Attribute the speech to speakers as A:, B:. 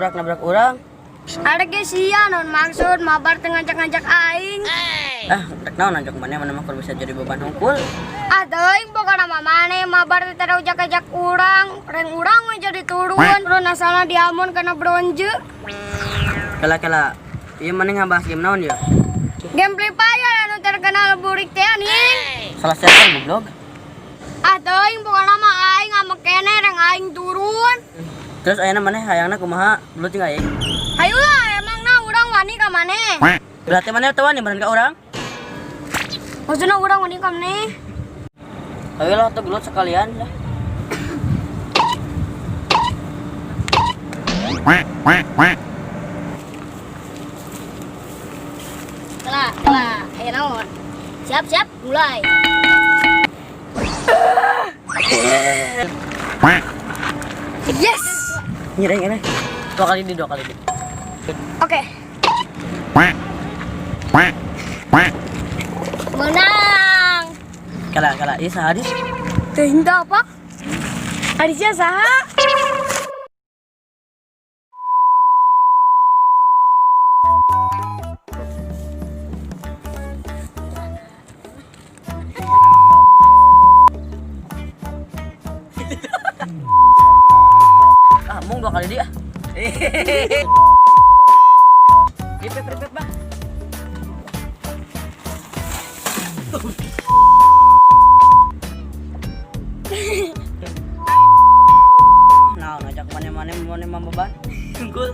A: nabrak-nabrak urang.
B: Ada ge sia naon maksud mabar teu ngajak-ngajak aing.
A: Ah, rek naon ajak maneh mana mah kur bisa jadi beban hungkul.
B: Ah teuing pokona mah maneh mabar teh tara ujak-ajak urang, reng urang we jadi turun. Turun asalna diamun kana bronze.
A: Kela kela. Ieu maneh ngabahas game naon ya?
B: Game Free Fire anu terkenal burik teh nih.
A: Salah server goblok.
B: Ah teuing pokona mah aing ngambek keneh reng aing turun.
A: Terus ayeuna maneh hayangna kumaha? Gelut jeung aing.
B: Hayu lah emangna urang wani ka maneh.
A: Berarti maneh teu wani meureun ka urang?
B: Maksudna urang wani ka maneh.
A: Ayolah tuh gelut sekalian lah.
B: Kela, kela, ayo naon. Siap, siap, mulai. Yes.
A: Nyereng ini. Dua kali di, dua kali di.
B: Oke. Menang.
A: Kala kala, ieu saha di?
B: Teu henteu apa? Arisya saha?
A: Ah, mung dua kali dia. Ripep ripep, Bang. Nah, ngajak mana-mana mana mah beban. Unggul.